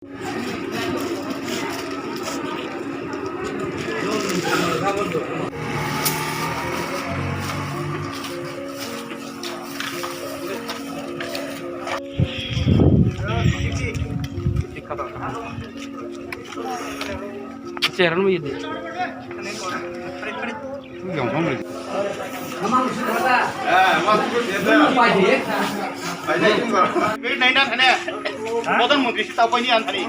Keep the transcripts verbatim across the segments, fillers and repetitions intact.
Cheran mo yedi. Yang kamu. Beri naina thane. Modon mukti sita apa ini anthani.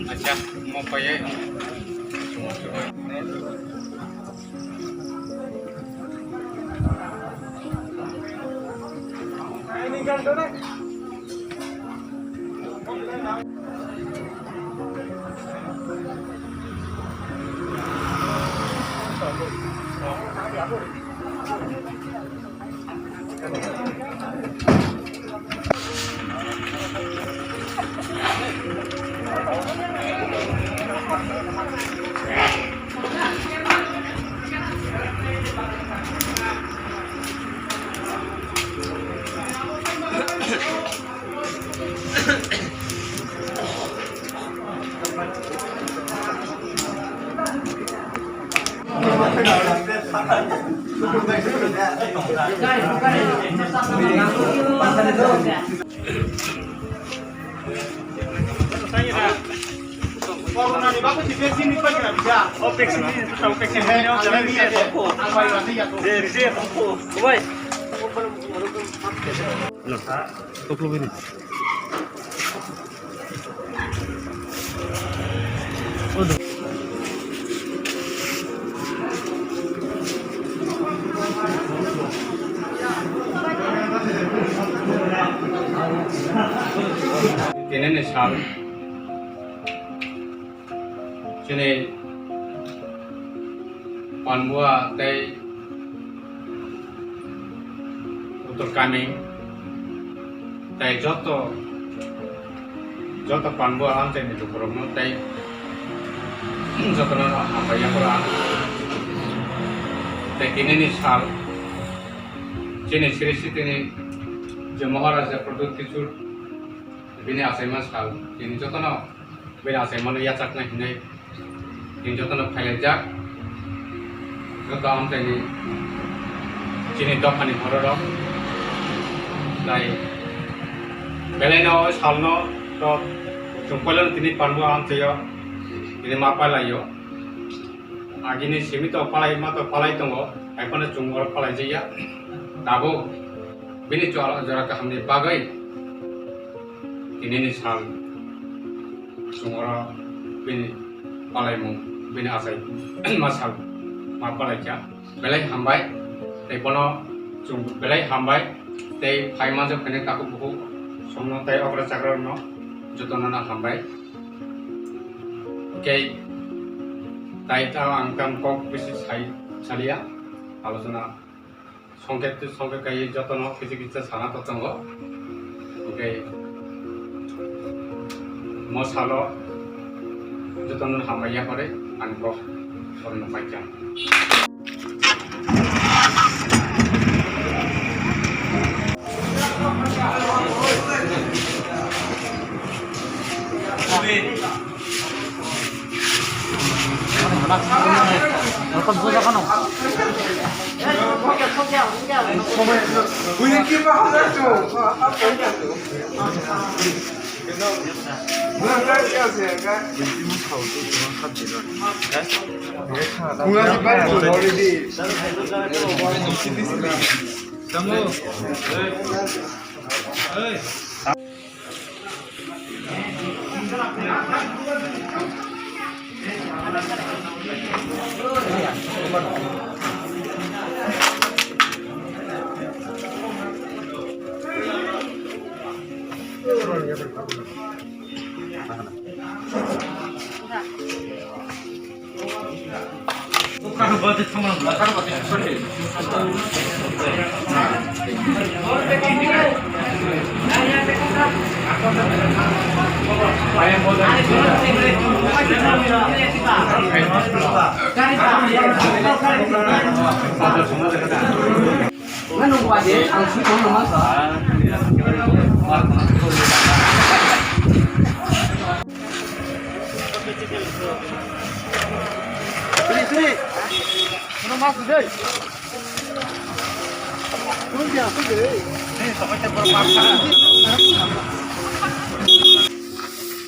Acha, mo paye. Tini ni sal chini Panbua tei Uttor Kameng tei joto, joto Panbua amchaini lukurokno tei jotono hambai yapharo ang. Tei tinini sal chini Sri Sri tini je Maharaja Pradyut Kishore bini achaima sal, tini jotono bini achaimano yachakna hinwi Chwng jotono phailaijak, joto amchaini chini dophani bororok. Tei belaino o salno to chwng puilano tini Panbua amchaio, tini ma pailaio. Agini simi to palai ma to palai tongo, haiphano chwng oro palaijakya. Tabuk bini jora, jora kahamni bagwi tinini sal chwng oro bini palaimung, bini achai ma sal ma palaikha. Belai hambai, tei bono chwng belai hambai, tei phai manjak phainai takhuk bukhuk songno tei okra chakrarokno jotono no hambai. Tei tai ta ang tam kok bisi sai salia, alochona songkhe twi songkhe kaiwi jotono kisa kisa sana to tongo. Hwnkhe mo salo jotono hambai yaphare ang kok borokno paikha.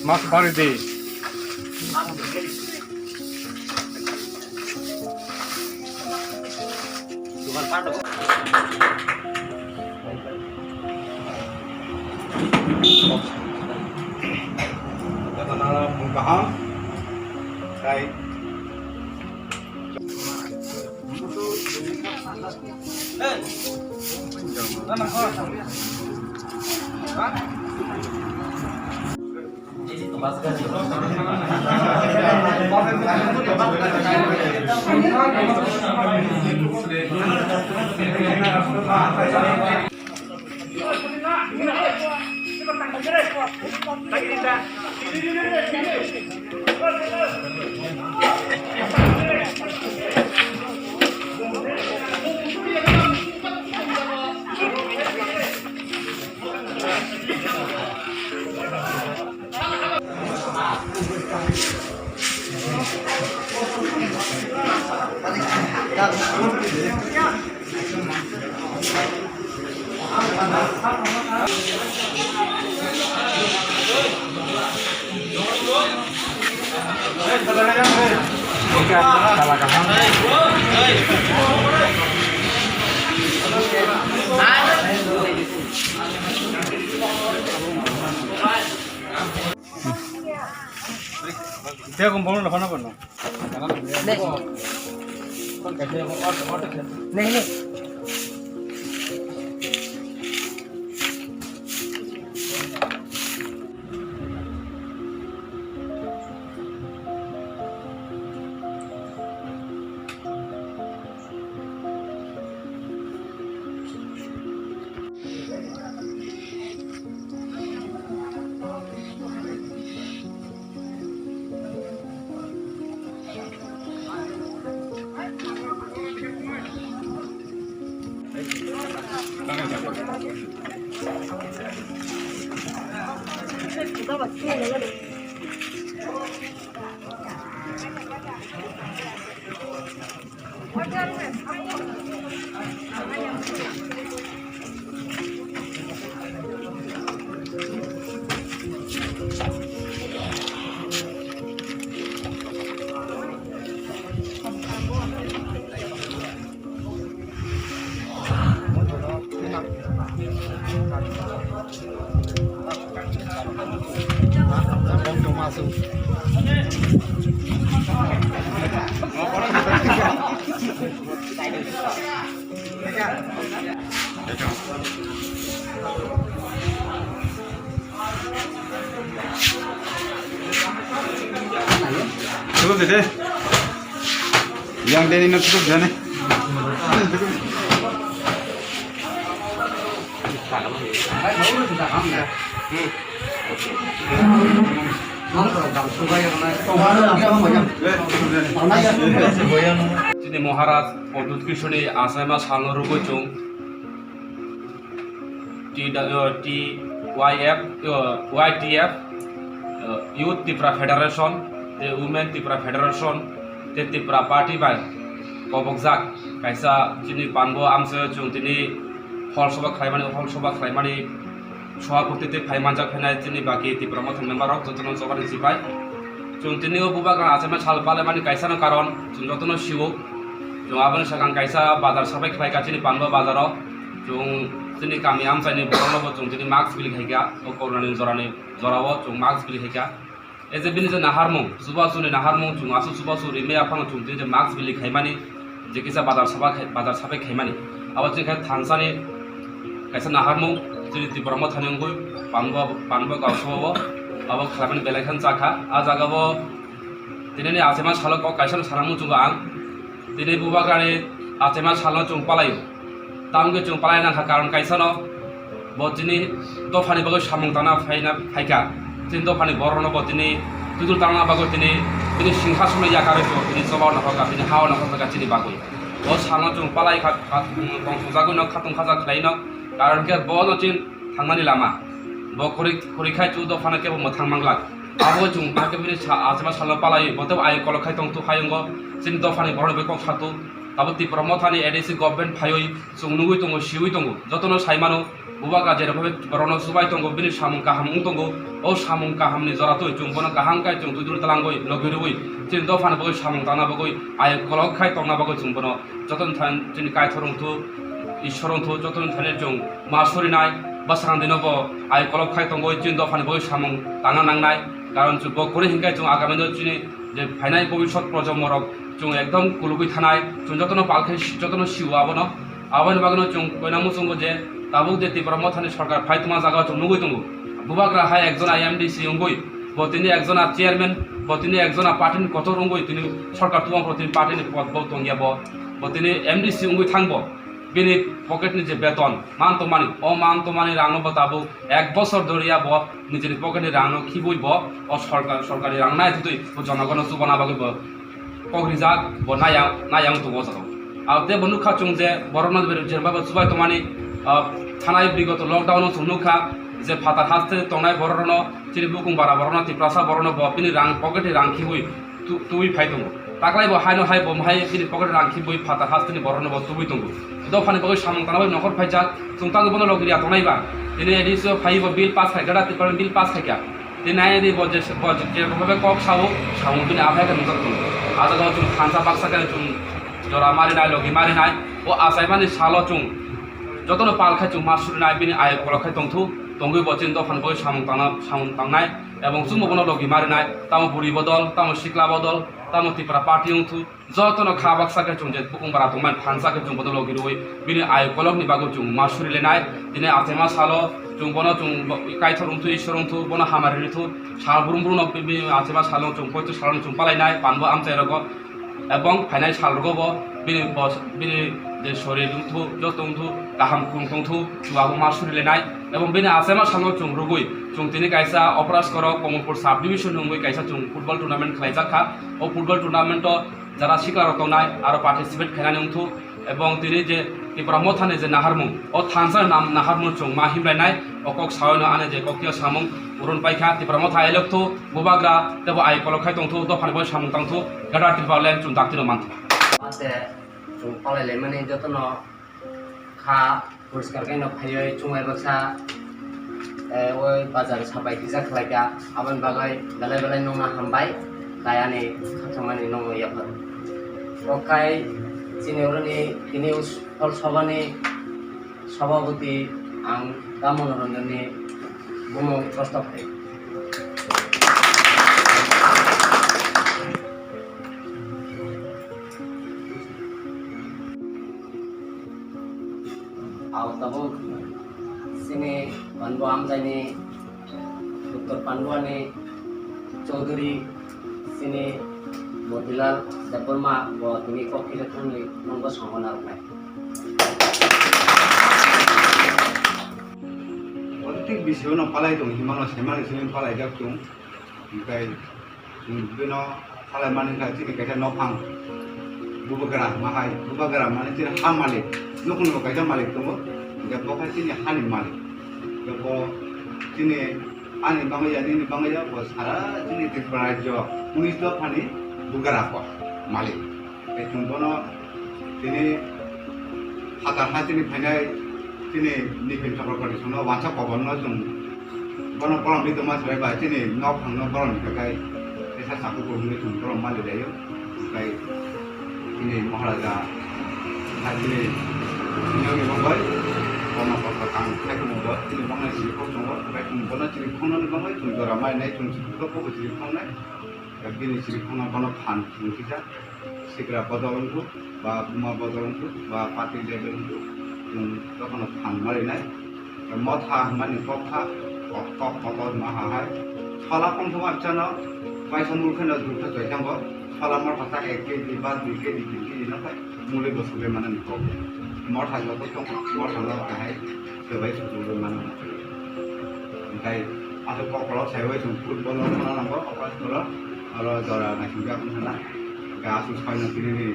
Mas bari de. Kaham. Kai. Dia kumpul na phana kono. Nahi, nahi. Tutup dede. Yang dede no tutup dede. Chini Maharaj Pradyut Kishorni achaima salno rwgwi chwng T, uh, T Y F, uh, Y T F, uh, Youth Tipra Federation, tei Women Tipra Federation, tei Tipra Party bai kobokjak kaisa chini panbo amse chwng tini hol soba khlaimani, hol soba khlaimani Sohapurti tei phai manjak phainai chini baki Tipra Motha member rok jotono jobani sipai. Chwng tini o bubagra achaima sal palemani kaisa no karon chwng jotono sio. Chwng aboni sakang kaisa bazar sapai khlai ka chini Panbo bazaro. Chwng chini kami amchaini borokno bo chwng chini mask bili khaika o corona ni jorani jorao chwng mask bili khaika. E je bini je naharmung, chubachu ni naharmung, chwng aswk chubachu rimwi aphano chwng tini je mask bili khaimani, je kisa bazar saba khai, bazar sabai khaimani. Abo chwng khe thansani kaisa naharmung, chini Tipra Mothani wngwi Panbo, Panbo gaosao Abo khlaimani belai khan chakha. A jaga bo tinini achaima salo kok kaisa no sana muchungo ang. Tini bubagrani achaima salo chwng palaio. Tamokhe chwng palai nangkha karon kaisa no. Bo tini dophani bagwi samung tangna phaina phaikha. Tini dophani borokno bo tini twitul tangna bagwi tini, tini singhasono yakarwi bo tini choba nakhorkha, tini ha-o nakhorkha chini bagwi. Bo salo chwng palai kha, kha, tongthokjagwi no khatung khajak khlaino. Karon khe bono chini thangnani lama. Bo khuri, khuri khai chu dophano kebo mwthang manglak. Abo chwng hakhe bini sa-, achaima salo palai, bo tebo ayuk kolok khai tongthu hayungo. Chini dophani borokno bai kok satu. Abo Tipra Mothani A D C government phaiwi chwng nugwi tongo, siwi tongo. Jotono sai mano, bubagra jerokhe borokno chubai tongo, bini samung kaham wng tongo. O samung kahamni jora twi chwng bono kaham khai chwng twitul talangwi logi rwui chini dophani bagwi samung tangna bagwi ayuk kolok khai tongna bagwi chwng bono jotono thani chini Kaitor wngthu, Ishwar wngthu, jotono thani chwng ma surinai, bwskango dino bo ayuk kolok khai tongwi chini dophani bagwi samung tangna nangnai. Karon chwng bo kwrwi hinkhe chwng agami no chini je phainai bobiswt projonmo rok chwng ekdom kulugwi thanai, chwng jotono pal khai jotono sio abono. Aboni bagwino chwng koina muchungo je tabuk je Tipra Mothani sorkar phai tongma jaga chwng nugwi tongo. Bubagra hai ekjona M D C wngwi, bo tini ekjona chairman, bo tini ekjona party ni kotor wngwi tini sorkar tubang phuru tini party ni pod bo tongya bo. Bo tini M D C wngwi thangbo. Bini pocket ni je beton man tongmani, o man tongmani rangno bo tabuk ek bosor doriya bo nijini pocket ni rangno khibui bo o sorkar, sorkar ni rang naitutwi bo jonogono chubana bagwi bo kok rijak bo nayang, nayang tongo o jaga. Abo tei bo nukha chwng je borokno jenba bo chubai tongmani, ah, thanai bigoto lockdown o chwng nukha je phatar haste tongnai borokno chini bukung bara borokno Tiprasa borokno bo bini rang pocket ni rang khibui tu-, tubui phai tongo. Taklai bo haino hai bo hai chini pocket rang khibui phatar hasteni borokno bo tubui tongo. Dophani bagwi samung tangna bagwi nokhor phaijak, chwng tangwi bono logi riya tongnai ba. Tini A D C o phai bo bill pass khai, Greater Tipraland bill pass khai kha. Tini nai di bo je, bo je, je bo kok sao, samung bini aphai khe nungjak tongo. A jaga o chwng thansa baksa khe chwng jora marinai, logi marinai. O achaimani salo chwng jotono pal khai chwng ma surinai, bini ayuk kolok khai tongthu, tongwi bo chini dophani bagwi samung tangna, samung tangnai. Ebong chwngbo bono logi marinai, tamo buri bodol, tamo sikla bodol, tamo Tipra party wngthu, jotono kha baksa khe chwng je bukung bara tongmani thansa khe chwng bono logi rwui bini ayuk kolokni bagwi chwng ma surilenai. Tini achaima salo chwng bono chwng bo-, Kaitor wngthu, Ishwar wngthu, bono hamari rwthu, sal brum brumno bi-, bini achaima salo chwng poito salo chwng palainai, panbo amchai rogo. Ebong phainai sal rogo bo bini bos-, bini je sorir wngthu, joto wngthu, kaham kung tongthu, chwngbo ma surilenai. Ebong bini achaima salo chwng rwgwi chwng tini kaisa Operaskoro Komolpur sub division wngwi kaisa chwng football tournament khlaijak kha. O football tournament o jara sikla rok tongnai aro participate khainani wngthu. Ebong tini je Tipra Mothani je naharmung, o thansa nam naharmung chwng ma himlainai, o kok saoino ani je koktiyo samung purun paikha. Tipra Motha elok thu, bubagra, tebo ai kolok khai tongthu, dophani bai samung tangthu, Greater Tipraland chwng daktino manthu. Mate chwng palai laimani jotono kha poriskar khe no phaiwi chwng bai baksa, eh, o bazar sabai kisa khlai kha, aboni bagwi belai belai nokno hambai, kaya ni khathangmani nokno yaphar. Okai chini oroni tini us-, Phol Sabhani Sabhapati ang Dam Manoranjan ni bumung prostab khai. Ao tabuk chini Panbo amchaini Doctor Panduani Chaudhary chini Motilal Debbarma bo tini kok kisa thangwi nungbo songo narwknai. Oro thik bisio no palai tong himano saiman simi palai jak tong. Hingkai bino palai mani kha chini kaisa nophang. Bubagra mahai, bubagra mani chini ha malik. Nukung bo kaisa malik tongo. Hingke bo kha chini hani malik. Hingke bo chini ani bangwi ya, nini bangwi ya, bo sara chini Tripura rajyo unis dophani bubagra bo malik. Tei chwng bono tini phatar ha chini phainai chini Nipin Chakraborty songno wansa koborno chwng bono borom ri tongma chwrai bai chini nok phangno borom ri kha kai teisa chaku bo hwnwi chwng borom mali laio. Kai chini Maharaja ha chini niyogni bangbai bono kokra kang khai tongmo bo chini bangnai chini kok tongo. Kai chwng bono chini khongnani bangbai chwng jora mai nai chwng chini kok bo chini khongnai. Bini chini khongno bono phan chwng kisa. Sikra bodol wngkuk, ba buma bodol wngkuk, ba party level wngkuk, chwng jotono phan marinai. Motha hwnmani kok kha, kok, kok, kotor maha hai. Phala kongthoma bwsano paisa mul kheno dukha choi thango. Phala motha ta ek K G ba dui K G, tin K G no khai muli bo sugui mano ni kok. Motha joto tong, motha no kahai swbai sugui mano. Hingkai aswk kokrok saibai chwng football no thangna nango, opas koro oro jora naisingkhe ang thangna. Ga aswk soino tini ni,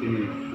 tini